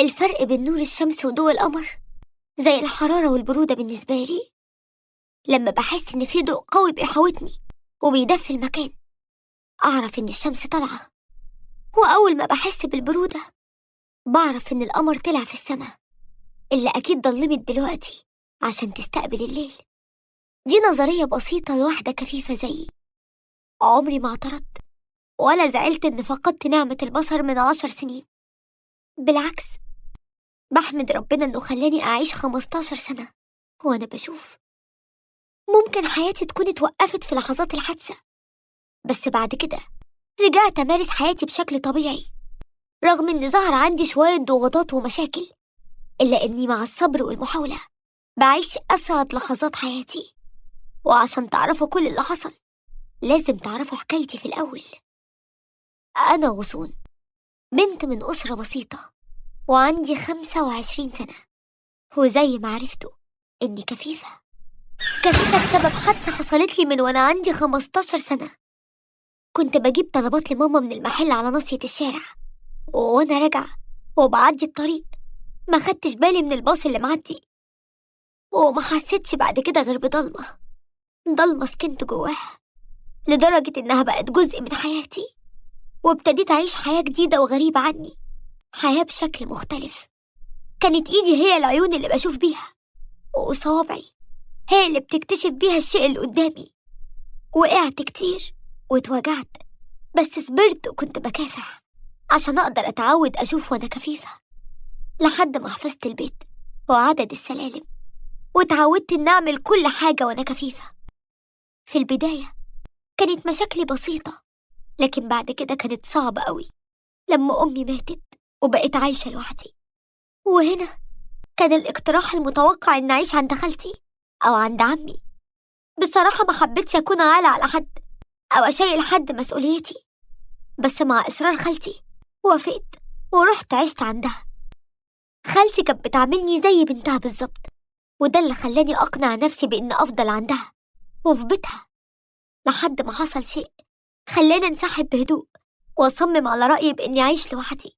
الفرق بين نور الشمس وضوء القمر زي الحرارة والبرودة بالنسبة لي. لما بحس إن في ضوء قوي بيحوطني وبيدفي المكان أعرف إن الشمس طالعة، وأول ما بحس بالبرودة بعرف إن القمر طلع في السماء اللي أكيد ضلمت دلوقتي عشان تستقبل الليل. دي نظرية بسيطة لواحدة كفيفة زيي. عمري ما اعترضت ولا زعلت إن فقدت نعمة البصر من 10 سنين، بالعكس بحمد ربنا إنه خلاني أعيش 15 سنة وأنا بشوف. ممكن حياتي تكون اتوقفت في لحظات الحادثة، بس بعد كده رجعت أمارس حياتي بشكل طبيعي، رغم إن ظهر عندي شوية ضغوطات ومشاكل، إلا إني مع الصبر والمحاولة بعيش أسعد لحظات حياتي. وعشان تعرفوا كل اللي حصل لازم تعرفوا حكايتي في الأول. أنا غصون، بنت من أسرة بسيطة، وعندي 25 سنة، وزي ما عرفتوا إني كفيفة. كفيفة بسبب حادثة حصلت لي من وأنا عندي 15 سنة. كنت بجيب طلبات لماما من المحل على ناصية الشارع، وأنا راجعة وبعدي الطريق ما خدتش بالي من الباص اللي معدي، وما حسيتش بعد كده غير بضلمة، ضلمة سكنت جواها لدرجة إنها بقت جزء من حياتي، وابتديت أعيش حياة جديدة وغريبة عني، حياة بشكل مختلف. كانت إيدي هي العيون اللي بشوف بيها، وصوابعي هي اللي بتكتشف بيها الشيء اللي قدامي. وقعت كتير واتوجعت، بس صبرت وكنت بكافح عشان أقدر أتعود أشوف وأنا كفيفة، لحد ما حفظت البيت وعدد السلالم وتعودت إن أعمل كل حاجة وأنا كفيفة. في البداية كانت مشاكلي بسيطة، لكن بعد كده كانت صعبة قوي لما أمي ماتت وبقيت عايشة لوحدي. وهنا كان الاقتراح المتوقع إن أعيش عند خالتي أو عند عمي. بصراحة ما حبيتش أكون عالة على حد أو أشيل حد مسؤوليتي، بس مع إصرار خالتي وافقت ورحت عشت عندها. خالتي كانت بتعاملني زي بنتها بالظبط، وده اللي خلاني أقنع نفسي بإن أفضل عندها وفي بيتها، لحد ما حصل شيء خلاني انسحب بهدوء وأصمم على رأيي بإني أعيش لوحدي.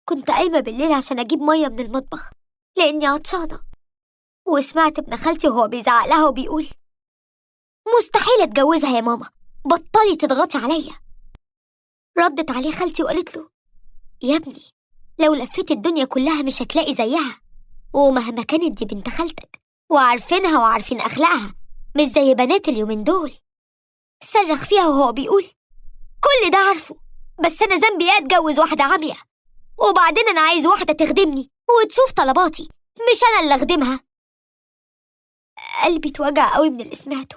كنت قايمة بالليل عشان أجيب مية من المطبخ لأني عطشانة، وسمعت ابن خالتي وهو بيزعق لها وبيقول مستحيل أتجوزها يا ماما، بطلي تضغطي عليا. ردت عليه خالتي وقالت له يا ابني لو لفيت الدنيا كلها مش هتلاقي زيها، ومهما كانت دي بنت خالتك وعارفينها وعارفين أخلاقها، مش زي بنات اليومين دول. صرخ فيها وهو بيقول كل ده عارفه، بس أنا ذنبي إيه أتجوز واحدة عمية؟ وبعدين أنا عايز واحدة تخدمني وتشوف طلباتي، مش أنا اللي أخدمها. قلبي اتوجع قوي من اللي سمعته.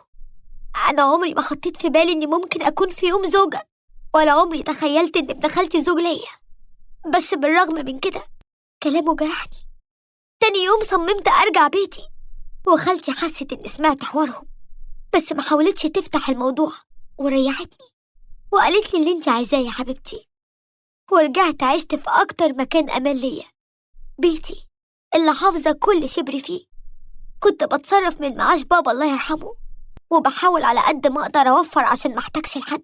أنا عمري ما حطيت في بالي إني ممكن أكون في يوم زوجة، ولا عمري تخيلت إن ابن خالتي زوج ليا، بس بالرغم من كده كلامه جرحني. تاني يوم صممت أرجع بيتي، وخالتي حست إني سمعت حوارهم، بس ما حاولتش تفتح الموضوع وريحتني وقالت لي اللي انت عايزاه يا حبيبتي. ورجعت عشت في أكتر مكان أمان ليا، بيتي اللي حافظة كل شبر فيه. كنت بتصرف من معاش بابا الله يرحمه، وبحاول على قد ما أقدر أوفر عشان ما احتاجش لحد.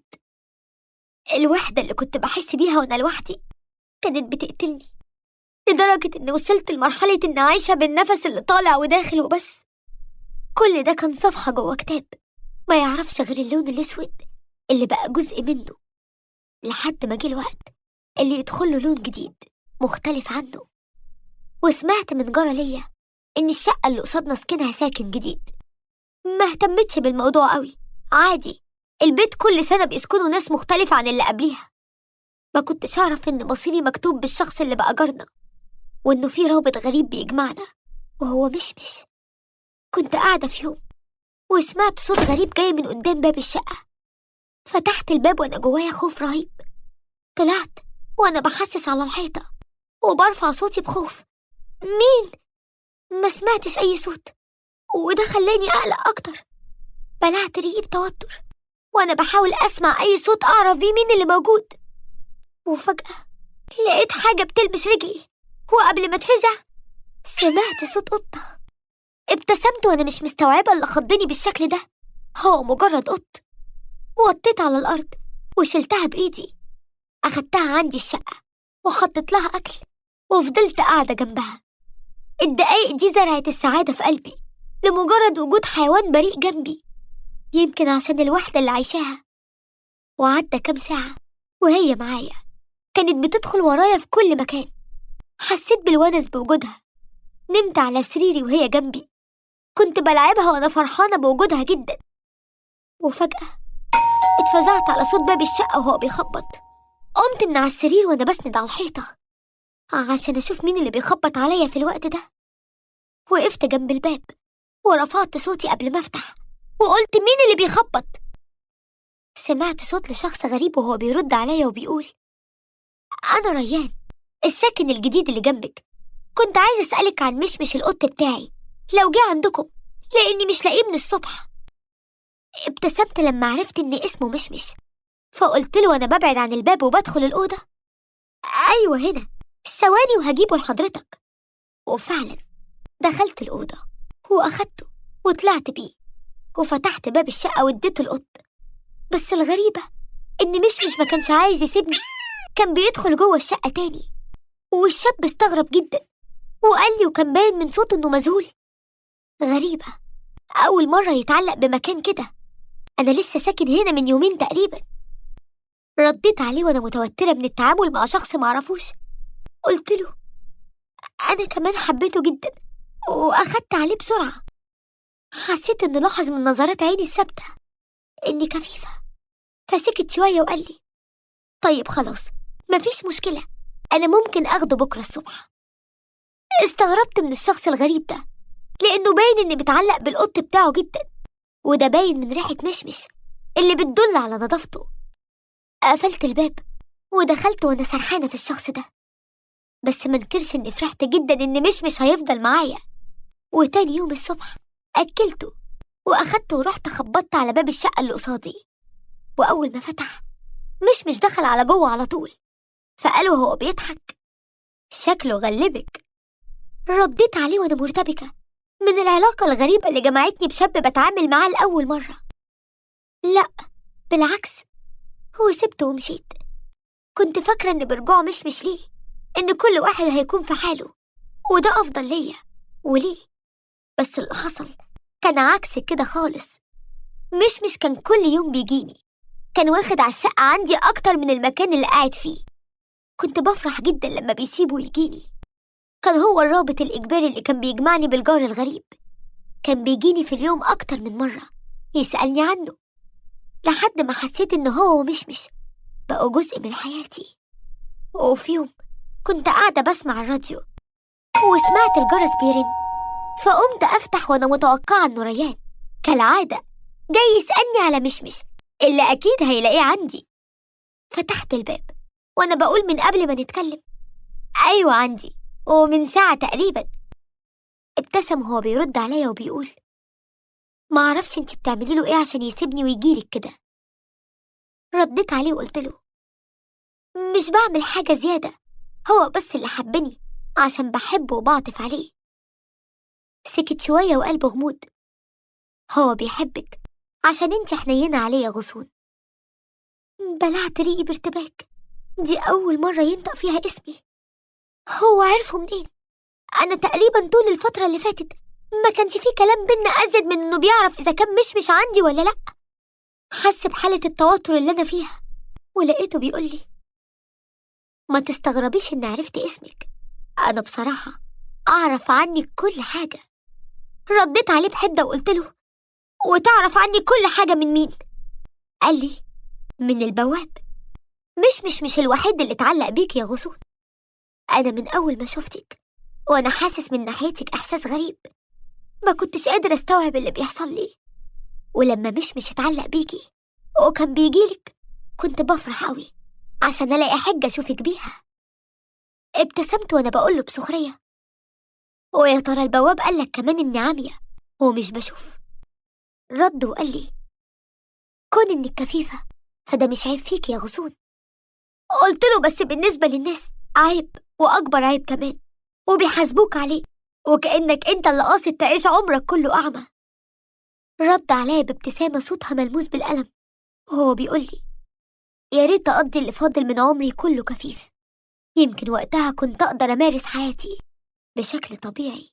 الوحدة اللي كنت بحس بيها وأنا لوحدي كانت بتقتلني، لدرجة إني وصلت لمرحلة إني عايشة بالنفس اللي طالع وداخل وبس. كل ده كان صفحة جوه كتاب ما يعرفش غير اللون الأسود اللي بقى جزء منه، لحد ما جه الوقت اللي يدخله لون جديد مختلف عنه. وسمعت من جارة ليا إن الشقة اللي قصادنا سكنها ساكن جديد. ما اهتمتش بالموضوع قوي، عادي، البيت كل سنة بيسكنوا ناس مختلفة عن اللي قبليها. ما كنتش أعرف إن مصيري مكتوب بالشخص اللي بقى جارنا، وإنه في رابط غريب بيجمعنا وهو مشمش. كنت قاعدة في يوم وسمعت صوت غريب جاي من قدام باب الشقة. فتحت الباب وأنا جوايا خوف رهيب. طلعت وأنا بحسس على الحيطة وبرفع صوتي بخوف، مين؟ ما سمعتش أي صوت، وده خلاني أقلق أكتر. بلعت ريقي بتوتر وأنا بحاول أسمع أي صوت أعرف بيه مين اللي موجود. وفجأة لقيت حاجة بتلمس رجلي، وقبل ما اتفزع سمعت صوت قطة. ابتسمت وأنا مش مستوعبة اللي خضني بالشكل ده، هو مجرد قط. وطيت على الأرض وشلتها بإيدي، أخدتها عندي الشقة وحطيت لها أكل وفضلت قاعدة جنبها. الدقايق دي زرعت السعادة في قلبي لمجرد وجود حيوان بريء جنبي، يمكن عشان الوحدة اللي عايشاها. وعدى كام ساعة وهي معايا، كانت بتدخل ورايا في كل مكان. حسيت بالونس بوجودها. نمت على سريري وهي جنبي، كنت بلعبها وأنا فرحانة بوجودها جدا. وفجأة اتفزعت على صوت باب الشقة وهو بيخبط. قمت من على السرير وأنا بسند على الحيطة عشان أشوف مين اللي بيخبط عليا في الوقت ده. وقفت جنب الباب ورفعت صوتي قبل ما أفتح وقلت مين اللي بيخبط؟ سمعت صوت لشخص غريب وهو بيرد عليا وبيقول أنا ريان، الساكن الجديد اللي جنبك. كنت عايز أسألك عن مشمش القط بتاعي لو جه عندكم، لأني مش لاقيه من الصبح. ابتسمت لما عرفت إن اسمه مشمش، فقلت له وأنا ببعد عن الباب وبدخل الأوضة أيوة هنا، ثواني وهجيبه لحضرتك. وفعلا دخلت الأوضة وأخدته وطلعت بيه وفتحت باب الشقة واديته القط. بس الغريبة إن مشمش ما كانش عايز يسيبني، كان بيدخل جوه الشقة تاني. والشاب استغرب جدا وقال لي، وكان باين من صوته إنه مذهول، غريبة أول مرة يتعلق بمكان كده، أنا لسه ساكن هنا من يومين تقريبا. رديت عليه وأنا متوترة من التعامل مع شخص معرفوش، قلت له أنا كمان حبيته جدا وأخدت عليه بسرعة. حسيت إنه لاحظ من نظرات عيني الثابتة إني كفيفة، فسكت شوية وقال لي طيب خلاص مفيش مشكلة، أنا ممكن أخده بكرة الصبح. استغربت من الشخص الغريب ده لأنه باين إني متعلق بالقط بتاعه جدا، وده باين من ريحة مشمش اللي بتدل على نظافته. قفلت الباب ودخلت وأنا سرحانة في الشخص ده، بس منكرش إني فرحت جدا إن مشمش هيفضل معايا. وتاني يوم الصبح أكلته وأخدته ورحت خبطت على باب الشقة اللي قصادي، وأول ما فتح مشمش دخل على جوه على طول، فقال وهو بيضحك شكله غلبك. رديت عليه وأنا مرتبكة من العلاقة الغريبة اللي جمعتني بشاب بتعامل معاه لأول مرة. لا بالعكس، هو سبته ومشيت. كنت فاكرة إن برجوع مشمش ليه إن كل واحد هيكون في حاله وده أفضل ليا وليه، بس اللي حصل كان عكس كده خالص. مشمش كان كل يوم بيجيني، كان واخد على الشقة عندي أكتر من المكان اللي قاعد فيه. كنت بفرح جدا لما بيسيبه يجيني، كان هو الرابط الإجباري اللي كان بيجمعني بالجار الغريب. كان بيجيني في اليوم أكتر من مرة يسألني عنه، لحد ما حسيت إن هو ومشمش بقوا جزء من حياتي. وفي يوم كنت قاعدة بسمع الراديو وسمعت الجرس بيرن، فقمت أفتح وأنا متوقعة إنه ريان كالعادة جاي يسألني على مشمش اللي أكيد هيلاقيه عندي. فتحت الباب وأنا بقول من قبل ما نتكلم أيوة عندي ومن ساعة تقريبا. ابتسم وهو بيرد عليا وبيقول ما أعرفش انتي بتعملي له إيه عشان يسيبني ويجيلك كده. رديت عليه وقلت له مش بعمل حاجة زيادة، هو بس اللي حبني عشان بحبه وبعطف عليه. سكت شوية وقال بغموض هو بيحبك عشان انتي حنينة عليه يا غصون. بلعت ريقي بارتباك، دي أول مرة ينطق فيها اسمي. هو عرفه منين؟ أنا تقريبا طول الفترة اللي فاتت ما كانش فيه كلام بينا أزيد من إنه بيعرف إذا كان مشمش عندي ولا لأ. حس بحالة التوتر اللي أنا فيها ولقيته بيقولي ما تستغربيش إن عرفت اسمك، أنا بصراحة أعرف عنك كل حاجة. رديت عليه بحدة وقلت له وتعرف عني كل حاجة من مين؟ قال لي من البواب. مش الوحيد اللي اتعلق بيك يا غصون، أنا من أول ما شفتك وأنا حاسس من ناحيتك إحساس غريب، ما كنتش قادر أستوعب اللي بيحصل لي. ولما مش اتعلق بيكي وكان بيجيلك كنت بفرح أوي عشان ألاقي حجة أشوفك بيها. ابتسمت وأنا بقوله بسخرية ويا ترى البواب قالك كمان إني عامية ومش بشوف؟ رد وقال لي كون إنك كفيفة فده مش عيب فيك يا غصون. قلت له بس بالنسبة للناس عيب، وأكبر عيب كمان، وبيحاسبوك عليه وكأنك أنت اللي قاصد تعيش عمرك كله أعمى. رد عليا بابتسامة صوتها ملموس بالألم وهو بيقول لي يا ريت أقضي اللي فاضل من عمري كله كفيف، يمكن وقتها كنت أقدر أمارس حياتي بشكل طبيعي.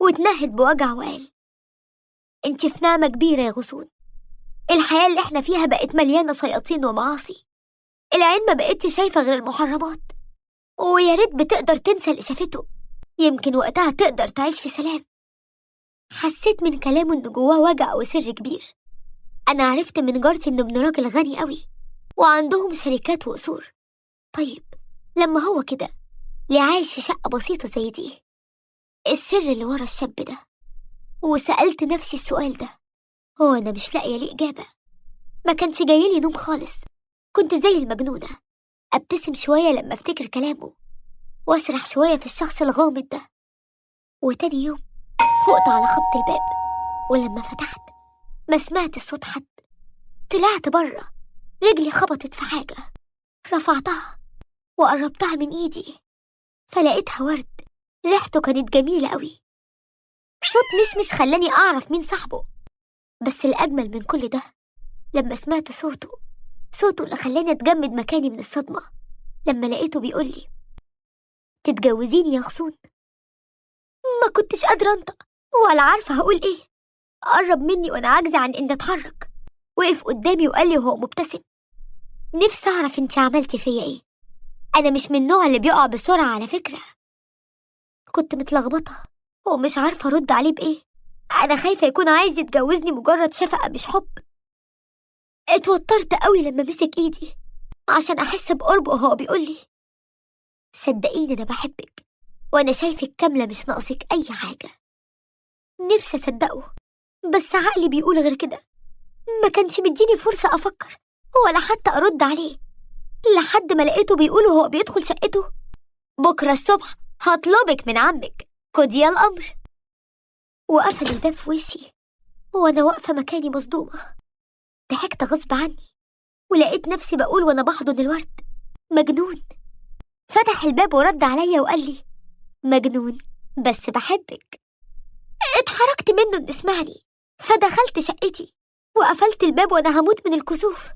واتنهد بوجع وقال: انت في نعمة كبيرة يا غصون. الحياة اللي احنا فيها بقت مليانة شياطين ومعاصي، العين ما بقتش شايفة غير المحرمات، ويا ريت بتقدر تنسى اللي شافته، يمكن وقتها تقدر تعيش في سلام. حسيت من كلامه إن جواه وجع وسر كبير. أنا عرفت من جارتي إنه ابن راجل غني قوي وعندهم شركات وقصور. طيب لما هو كده ليه عايش في شقة بسيطة زي دي؟ السر اللي ورا الشاب ده؟ وسألت نفسي السؤال ده، هو أنا مش لاقية ليه إجابة. ما كانش جايلي نوم خالص، كنت زي المجنونة، أبتسم شوية لما أفتكر كلامه وأسرح شوية في الشخص الغامض ده. وتاني يوم فقت على خبط الباب، ولما فتحت ما سمعت الصوت حد. طلعت بره، رجلي خبطت في حاجة، رفعتها وقربتها من إيدي فلقيتها ورد، ريحته كانت جميلة قوي. صوت مش خلاني أعرف مين صاحبه، بس الأجمل من كل ده لما سمعت صوته اللي خلاني أتجمد مكاني من الصدمة لما لقيته بيقولي: تتجوزيني يا غصون؟ ما كنتش قادرة أنطق ولا عارفة هقول إيه. قرب مني وأنا عاجزة عن إن أتحرك، وقف قدامي وقال لي وهو مبتسم: نفسي أعرف أنت عملتي فيا إيه، أنا مش من النوع اللي بيقع بسرعة على فكرة. كنت متلخبطة ومش عارفة أرد عليه بإيه، أنا خايفة يكون عايز يتجوزني مجرد شفقة مش حب. اتوترت قوي لما مسك إيدي عشان أحس بقربه وهو بيقولي: صدقيني أنا بحبك وأنا شايفك كاملة، مش ناقصك أي حاجة. نفسي أصدقه بس عقلي بيقول غير كده. ما كانش مديني فرصة أفكر ولا حتى أرد عليه، لحد ما لقيته بيقول وهو بيدخل شقته: بكرة الصبح هطلبك من عمك، خدي يا الأمر. وقفل الباب في وشي وأنا واقفة مكاني مصدومة. ضحكت غصب عني ولقيت نفسي بقول وأنا بحضن الورد: مجنون. فتح الباب ورد عليا وقال لي: مجنون بس بحبك. اتحركت منه إن اسمعني، فدخلت شقتي وقفلت الباب وأنا هموت من الكسوف،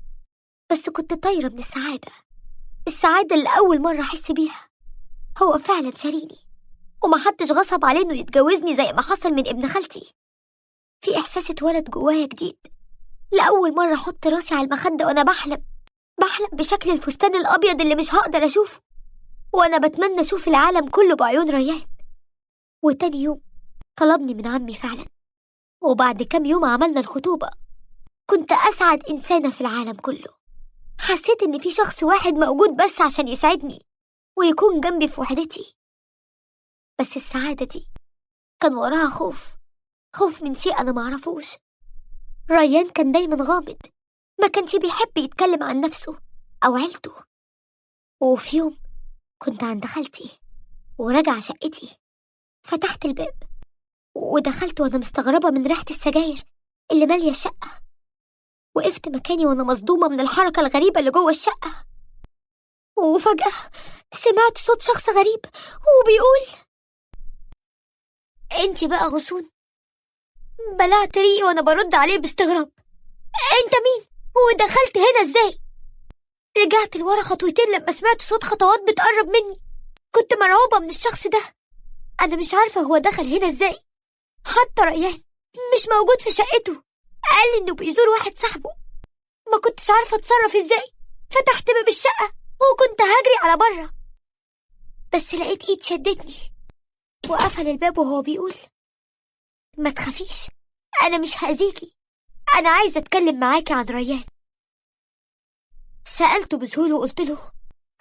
بس كنت طايرة من السعادة، السعادة اللي أول مرة أحس بيها. هو فعلا شاريني ومحدش غصب عليه إنه يتجوزني زي ما حصل من ابن خالتي. في إحساس اتولد جوايا جديد، لأول مرة أحط راسي على المخدة وأنا بحلم بشكل الفستان الأبيض اللي مش هقدر أشوفه، وأنا بتمنى أشوف العالم كله بعيون ريان. وتاني يوم طلبني من عمي فعلا، وبعد كام يوم عملنا الخطوبة. كنت أسعد إنسانة في العالم كله. حسيت إن في شخص واحد موجود بس عشان يساعدني ويكون جنبي في وحدتي. بس السعادة دي كان وراها خوف، خوف من شيء أنا معرفوش. ريان كان دايما غامض، ما كانش بيحب يتكلم عن نفسه أو عيلته. وفي يوم كنت عند خالتي ورجع شقتي، فتحت الباب ودخلت وأنا مستغربة من ريحة السجاير اللي مالية الشقة. وقفت مكاني وأنا مصدومة من الحركة الغريبة اللي جوه الشقة. وفجأة سمعت صوت شخص غريب وبيقول: انتي بقى غصون؟ بلعت ريقي وأنا برد عليه باستغراب: انت مين؟ ودخلت هنا ازاي؟ رجعت لورا خطوتين لما سمعت صوت خطوات بتقرب مني. كنت مرعوبة من الشخص ده، أنا مش عارفة هو دخل هنا ازاي. حتى ريان مش موجود في شقته، قال لي إنه بيزور واحد صاحبه. ما كنتش عارفة أتصرف ازاي. فتحت باب الشقة وكنت هجري على بره، بس لقيت ايد شدتني وقفل الباب وهو بيقول: ما تخافيش، أنا مش هأذيكي، أنا عايزة أتكلم معاكي عن ريان. سألته بذهول وقلت له: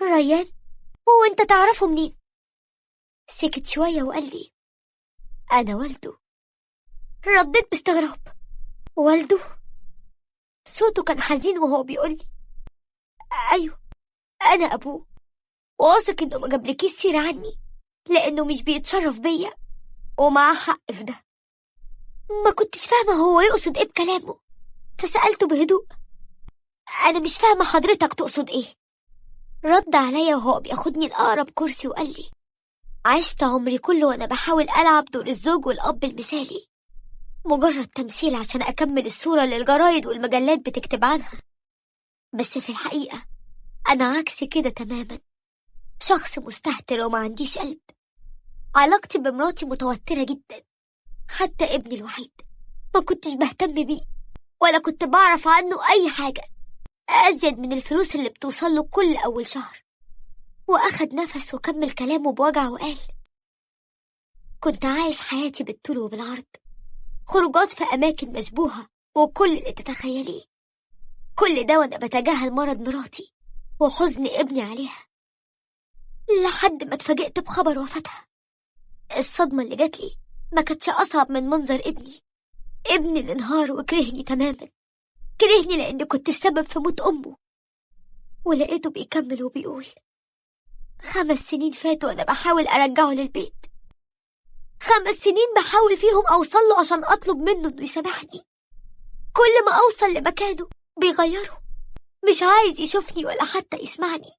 ريان؟ هو أنت تعرفه منين؟ سكت شوية وقال لي: أنا والده. رديت باستغراب: والده؟ صوته كان حزين وهو بيقول لي: أيوه أنا أبوه، واثق إنه ما جابلكيش سيرة عني لأنه مش بيتشرف بيا ومعاه حق في ده. ما كنتش فاهمة هو يقصد إيه بكلامه، فسألته بهدوء: أنا مش فاهمة حضرتك تقصد إيه؟ رد عليا وهو بياخدني لأقرب كرسي وقال لي: عشت عمري كله وأنا بحاول ألعب دور الزوج والأب المثالي، مجرد تمثيل عشان أكمل الصورة اللي الجرايد والمجلات بتكتب عنها، بس في الحقيقة أنا عكس كده تماما. شخص مستهتر وما عنديش قلب. علاقتي بمراتي متوترة جدا، حتى ابني الوحيد ما كنتش بهتم بيه ولا كنت بعرف عنه أي حاجة أزيد من الفلوس اللي بتوصله كل أول شهر. وأخد نفس وكمل كلامه بوجع وقال: كنت عايش حياتي بالطول وبالعرض، خروجات في أماكن مشبوهة وكل اللي تتخيليه، كل ده وأنا بتجاهل مرض مراتي وحزن ابني عليها، لحد ما اتفاجئت بخبر وفاتها. الصدمة اللي جاتلي ما كانتش أصعب من منظر ابني، ابني اللي انهار وكرهني تماما، كرهني لأن كنت السبب في موت أمه. ولقيته بيكمل وبيقول: 5 سنين فاتوا وأنا بحاول أرجعه للبيت، 5 سنين بحاول فيهم أوصله عشان أطلب منه إنه يسامحني. كل ما أوصل لمكانه بيغيره، مش عايز يشوفني ولا حتى يسمعني.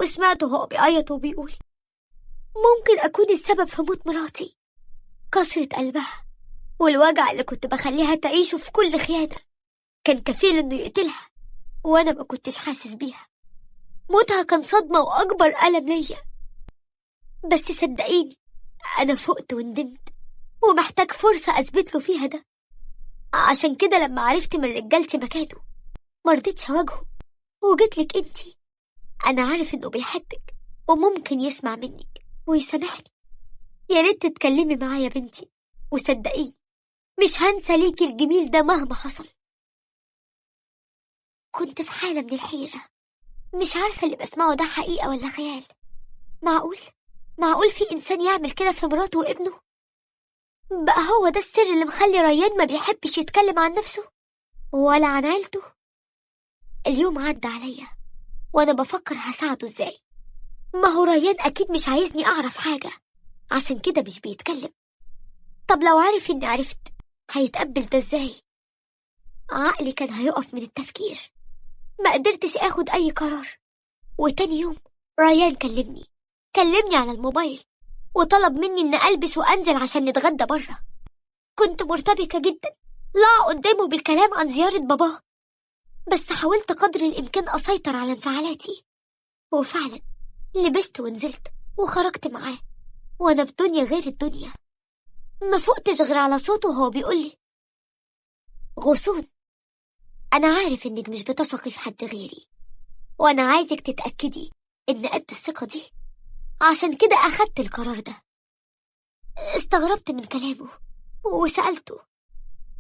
وسمعته هو بيعيط وبيقول: ممكن أكون السبب في موت مراتي، كسرة قلبها والوجع اللي كنت بخليها تعيشه في كل خيانة كان كفيل إنه يقتلها، وأنا ما كنتش حاسس بيها. موتها كان صدمة وأكبر ألم ليا، بس صدقيني أنا فقت وندمت ومحتاج فرصة أثبت له فيها ده. عشان كده لما عرفت من رجالتي مكانه مرضتش أواجهه وجيتلك انتي. أنا عارف إنه بيحبك وممكن يسمع منك ويسامحني. يا ريت تتكلمي معايا يا بنتي، وصدقيني مش هنسى ليكي الجميل ده مهما حصل. كنت في حالة من الحيرة، مش عارفة اللي بسمعه ده حقيقة ولا خيال. معقول في إنسان يعمل كده في مراته وابنه؟ بقى هو ده السر اللي مخلي ريان ما بيحبش يتكلم عن نفسه ولا عن عيلته؟ اليوم عدى عليا وأنا بفكر هساعده إزاي. ما هو ريان أكيد مش عايزني أعرف حاجة، عشان كده مش بيتكلم. طب لو عرف إني عرفت هيتقبل ده إزاي؟ عقلي كان هيقف من التفكير، ما قدرتش أخد أي قرار. وتاني يوم ريان كلمني على الموبايل وطلب مني إن ألبس وأنزل عشان نتغدى بره. كنت مرتبكة جدا، لا قدامه بالكلام عن زيارة باباه، بس حاولت قدر الإمكان أسيطر على انفعالاتي. وفعلا لبست ونزلت وخرجت معاه وأنا في دنيا غير الدنيا. ما فقتش غير على صوته وهو بيقولي: غصون، أنا عارف إنك مش بتثقي في حد غيري، وأنا عايزك تتأكدي إن قد الثقة دي، عشان كده أخدت القرار ده. استغربت من كلامه وسألته: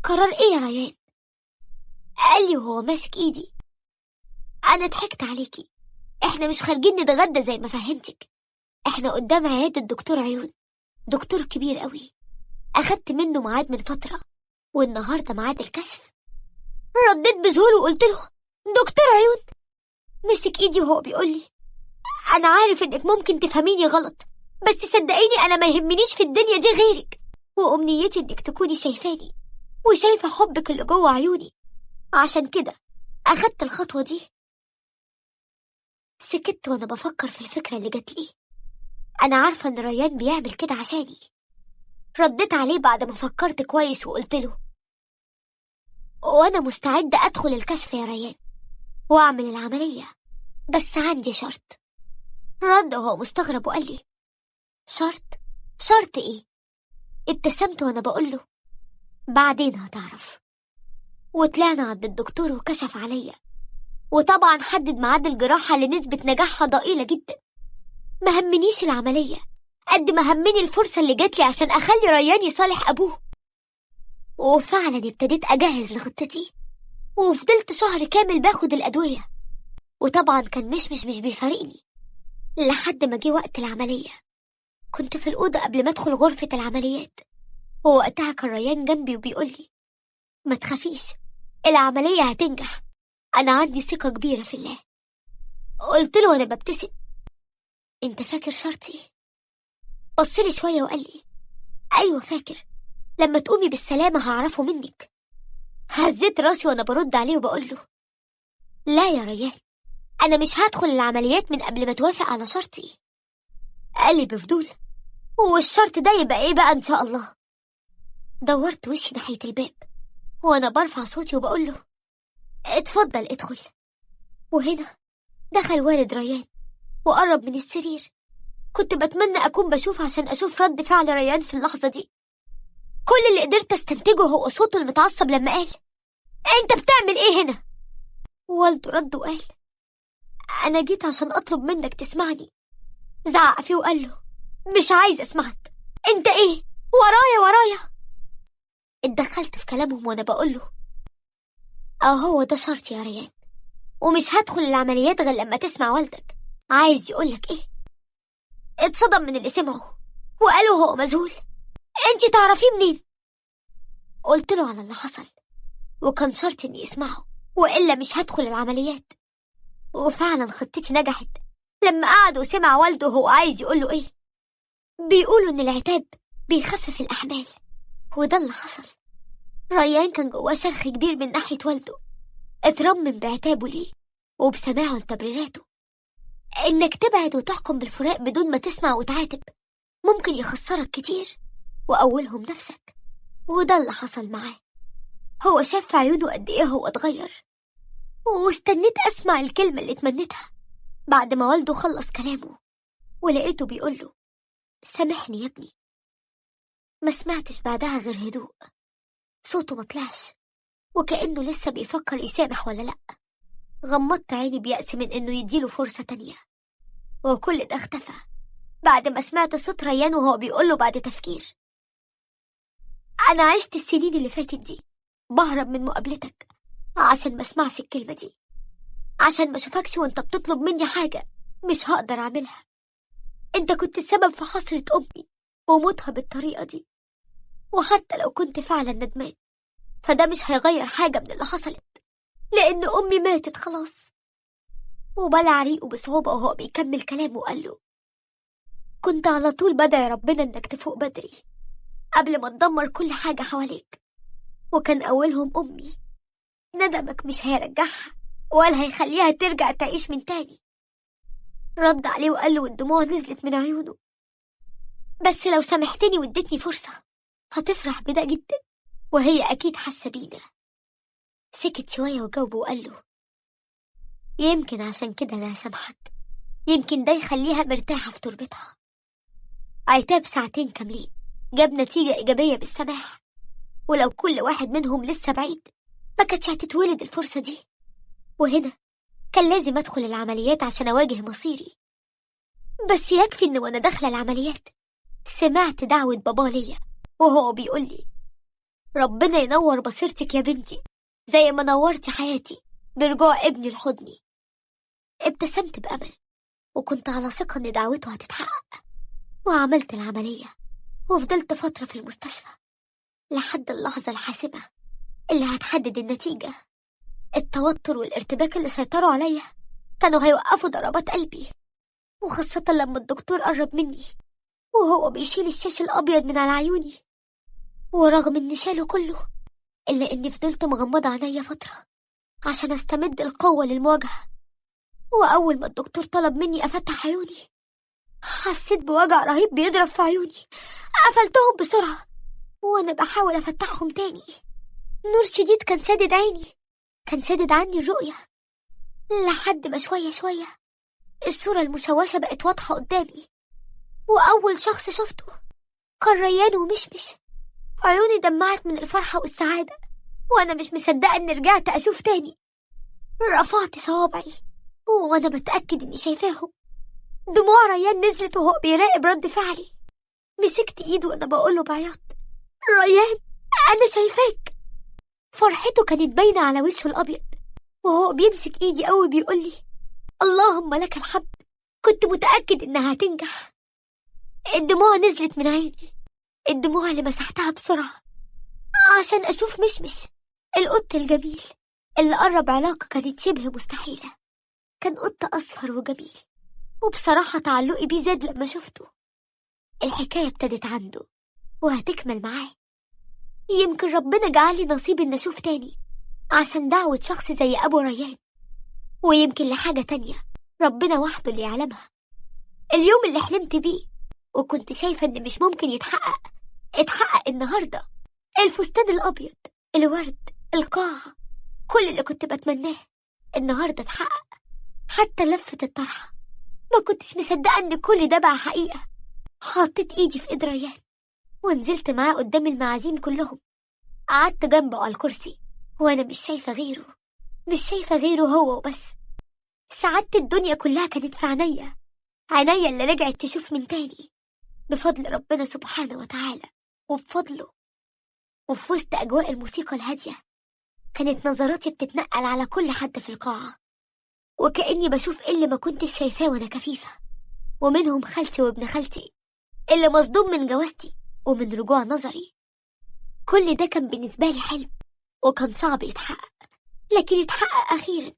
قرار إيه يا ريان؟ قال لي وهو ماسك إيدي: أنا ضحكت عليكي، إحنا مش خارجين نتغدى زي ما فهمتك، إحنا قدام عيادة الدكتور عيون، دكتور كبير قوي، أخدت منه ميعاد من فترة والنهاردة ميعاد الكشف. رديت بذهول وقلت له: دكتور عيون؟ مسك إيدي وهو بيقول لي: أنا عارف إنك ممكن تفهميني غلط، بس صدقيني أنا ما يهمنيش في الدنيا دي غيرك، وأمنيتي إنك تكوني شايفاني وشايفة حبك اللي جوه عيوني، عشان كده أخدت الخطوة دي. سكت وأنا بفكر في الفكرة اللي جات لي. أنا عارفة إن ريان بيعمل كده عشاني. رديت عليه بعد ما فكرت كويس وقلت له: وأنا مستعدة أدخل الكشف يا ريان وأعمل العملية، بس عندي شرط. رد وهو مستغرب وقال لي: شرط؟ شرط إيه؟ ابتسمت وأنا بقوله: بعدين هتعرف. وطلعنا عند الدكتور وكشف عليا، وطبعا حدد ميعاد الجراحة لنسبة نجاحها ضئيلة جدا. ما همنيش العملية قد ما همني الفرصة اللي جاتلي عشان أخلي ريان يصالح أبوه. وفعلا ابتديت أجهز لخطتي، وفضلت شهر كامل باخد الأدوية، وطبعا كان مش بيفارقني لحد ما جه وقت العملية. كنت في الأوضة قبل ما أدخل غرفة العمليات، ووقتها كان ريان جنبي وبيقولي: ما تخافيش، العملية هتنجح، أنا عندي ثقة كبيرة في الله. قلت له وأنا ببتسم: أنت فاكر شرطي؟ بصلي شوية وقال لي: أيوة فاكر، لما تقومي بالسلامة هعرفه منك. هزيت راسي وأنا برد عليه وبقول له: لا يا ريان، أنا مش هدخل العمليات من قبل ما توافق على شرطي. قال لي بفضول: والشرط ده يبقى إيه بقى إن شاء الله؟ دورت وشي ناحية الباب وأنا برفع صوتي وبقول له: اتفضل ادخل. وهنا دخل والد ريان وقرب من السرير. كنت بتمنى أكون بشوف عشان أشوف رد فعل ريان في اللحظة دي. كل اللي قدرت استنتجه هو صوته المتعصب لما قال أنت بتعمل إيه هنا؟ والده رد وقال أنا جيت عشان أطلب منك تسمعني. زعق فيه وقال له مش عايز أسمعك، أنت إيه؟ ورايا ورايا. اتدخلت في كلامهم وأنا بقول له أهو ده شرطي يا ريان، ومش هدخل العمليات غير لما تسمع والدك عايز يقولك إيه. اتصدم من اللي سمعه وقاله هو مذهول انتي تعرفيه منين؟ قلت له على اللي حصل، وكان شرط اني اسمعه وإلا مش هدخل العمليات. وفعلا خطتي نجحت لما قعد وسمع والده هو عايز يقوله ايه. بيقولوا ان العتاب بيخفف الأحمال، وده اللي حصل. ريان كان جواه شرخ كبير من ناحية والده، اترمم بعتابه ليه وبسماعه لتبريراته. انك تبعد وتحكم بالفراق بدون ما تسمع وتعاتب ممكن يخسرك كتير، وأولهم نفسك، وده اللي حصل معاه. هو شاف في عيونه قد ايه هو اتغير، واستنيت أسمع الكلمة اللي اتمنيتها بعد ما والده خلص كلامه، ولقيته بيقوله سامحني يا ابني. ما سمعتش بعدها غير هدوء، صوته ما طلعش وكأنه لسه بيفكر يسامح ولا لأ. غمضت عيني بيأس من إنه يديله فرصة تانية، وكل ده اختفى بعد ما سمعت صوت ريان وهو بيقوله بعد تفكير أنا عشت السنين اللي فاتت دي بهرب من مقابلتك عشان ما اسمعش الكلمة دي، عشان ما اشوفكش وانت بتطلب مني حاجة مش هقدر أعملها. انت كنت السبب في حسرة أمي وموتها بالطريقة دي، وحتى لو كنت فعلا ندمان فده مش هيغير حاجة من اللي حصلت، لأن أمي ماتت خلاص. وبلع ريقه بصعوبة وهو بيكمل كلامه وقال له كنت على طول بدعي ربنا إنك تفوق بدري قبل ما تدمر كل حاجة حواليك، وكان أولهم أمي. ندمك مش هيرجعها ولا هيخليها ترجع تعيش من تاني. رد عليه وقال له والدموع نزلت من عيونه بس لو سامحتني واديتني فرصة هتفرح بده جدا، وهي أكيد حاسة بينا. سكت شوية وجاوبه وقال له يمكن عشان كده أنا هسامحك، يمكن ده يخليها مرتاحة في تربتها. عتاب ساعتين كاملين جاب نتيجة إيجابية بالسماح، ولو كل واحد منهم لسه بعيد ما كانتش هتتولد الفرصة دي. وهنا كان لازم أدخل العمليات عشان أواجه مصيري. بس يكفي إن وأنا داخلة العمليات سمعت دعوة بابا ليا وهو بيقول لي ربنا ينور بصيرتك يا بنتي زي ما نورتي حياتي برجوع ابني لحضني. ابتسمت بأمل وكنت على ثقة إن دعوته هتتحقق، وعملت العملية وفضلت فترة في المستشفى لحد اللحظة الحاسمة اللي هتحدد النتيجة. التوتر والارتباك اللي سيطروا عليا كانوا هيوقفوا ضربات قلبي، وخاصة لما الدكتور قرب مني وهو بيشيل الشاش الأبيض من على عيوني. ورغم إن شاله كله إلا إني فضلت مغمضة عينيا فترة عشان أستمد القوة للمواجهة. وأول ما الدكتور طلب مني أفتح عيوني حسيت بوجع رهيب بيضرب في عيوني. قفلتهم بسرعة وأنا بحاول أفتحهم تاني. نور شديد كان سادد عيني، كان سادد عني الرؤية، لحد ما شوية شوية الصورة المشوشة بقت واضحة قدامي. وأول شخص شفته كان ريان ومشمش. عيوني دمعت من الفرحة والسعادة وأنا مش مصدقة إني رجعت أشوف تاني. رفعت صوابعي وأنا بتأكد إني شايفاهم. دموع ريان نزلت وهو بيراقب رد فعلي. مسكت إيده وأنا بقوله بعياط ريان أنا شايفاك. فرحته كانت باينة على وشه الأبيض وهو بيمسك إيدي قوي بيقولي اللهم لك الحمد، كنت متأكد إنها هتنجح. الدموع نزلت من عيني، الدموع اللي مسحتها بسرعة عشان أشوف مشمش القط الجميل اللي قرب علاقة كانت شبه مستحيلة. كان قط أصفر وجميل، وبصراحة تعلقي بيه زاد لما شفته. الحكاية ابتدت عنده وهتكمل معاه. يمكن ربنا جعلي نصيب إن أشوف تاني عشان دعوة شخص زي أبو ريان، ويمكن لحاجة تانية ربنا وحده اللي يعلمها. اليوم اللي حلمت بيه وكنت شايفة إن مش ممكن يتحقق اتحقق النهاردة. الفستان الأبيض، الورد، القاعة، كل اللي كنت بتمناه النهاردة اتحقق، حتى لفة الطرحة. ما كنتش مصدقة إن كل ده بقى حقيقة. حطيت إيدي في إيد ريان ونزلت معاه قدام المعازيم كلهم. قعدت جنبه على الكرسي وأنا مش شايفة غيره، مش شايفة غيره هو وبس. سعادة الدنيا كلها كانت في عينيا، عينيا اللي رجعت تشوف من تاني بفضل ربنا سبحانه وتعالى وبفضله. وفي وسط أجواء الموسيقى الهادية كانت نظراتي بتتنقل على كل حد في القاعة، وكأني بشوف اللي ما كنتش شايفاه وأنا كفيفة، ومنهم خالتي وابن خالتي اللي مصدوم من جوازتي ومن رجوع نظري. كل ده كان بالنسبة لي حلم وكان صعب يتحقق، لكن يتحقق أخيرا.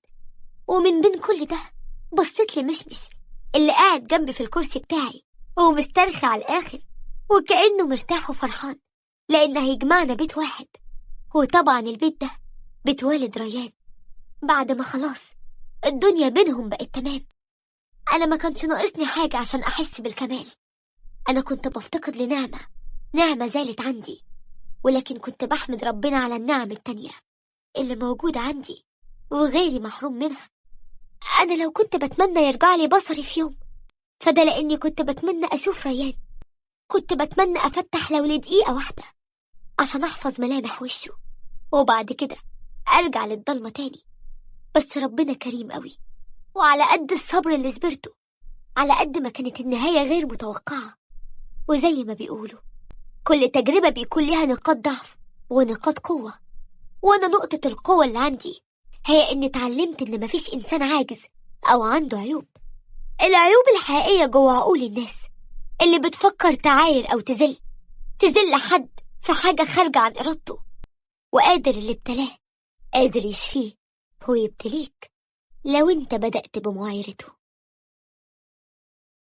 ومن بين كل ده بصيت لمشمش اللي قاعد جنبي في الكرسي بتاعي ومسترخي على الآخر وكأنه مرتاح وفرحان لأن هيجمعنا بيت واحد، وطبعا البيت ده بيت والد ريان بعد ما خلاص الدنيا بينهم بقت تمام. أنا ما كانش ناقصني حاجة عشان أحس بالكمال. أنا كنت بفتقد لنعمة، نعمة زالت عندي، ولكن كنت بحمد ربنا على النعم التانية اللي موجودة عندي وغيري محروم منها. أنا لو كنت بتمنى يرجع لي بصري في يوم فده لأني كنت بتمنى أشوف ريان، كنت بتمنى أفتح لو لدقيقة واحدة عشان أحفظ ملامح وشه وبعد كده أرجع للضلمة تاني. بس ربنا كريم قوي، وعلى قد الصبر اللي صبرته على قد ما كانت النهاية غير متوقعة. وزي ما بيقولوا كل تجربة بيكون لها نقاط ضعف ونقاط قوة، وأنا نقطة القوة اللي عندي هي إني اتعلمت إن مفيش إنسان عاجز أو عنده عيوب. العيوب الحقيقية جوه عقول الناس اللي بتفكر تعاير أو تذل حد في حاجة خارجة عن إرادته، وقادر اللي ابتلاه قادر يشفيه ويبتليك لو انت بدأت بمعايرته.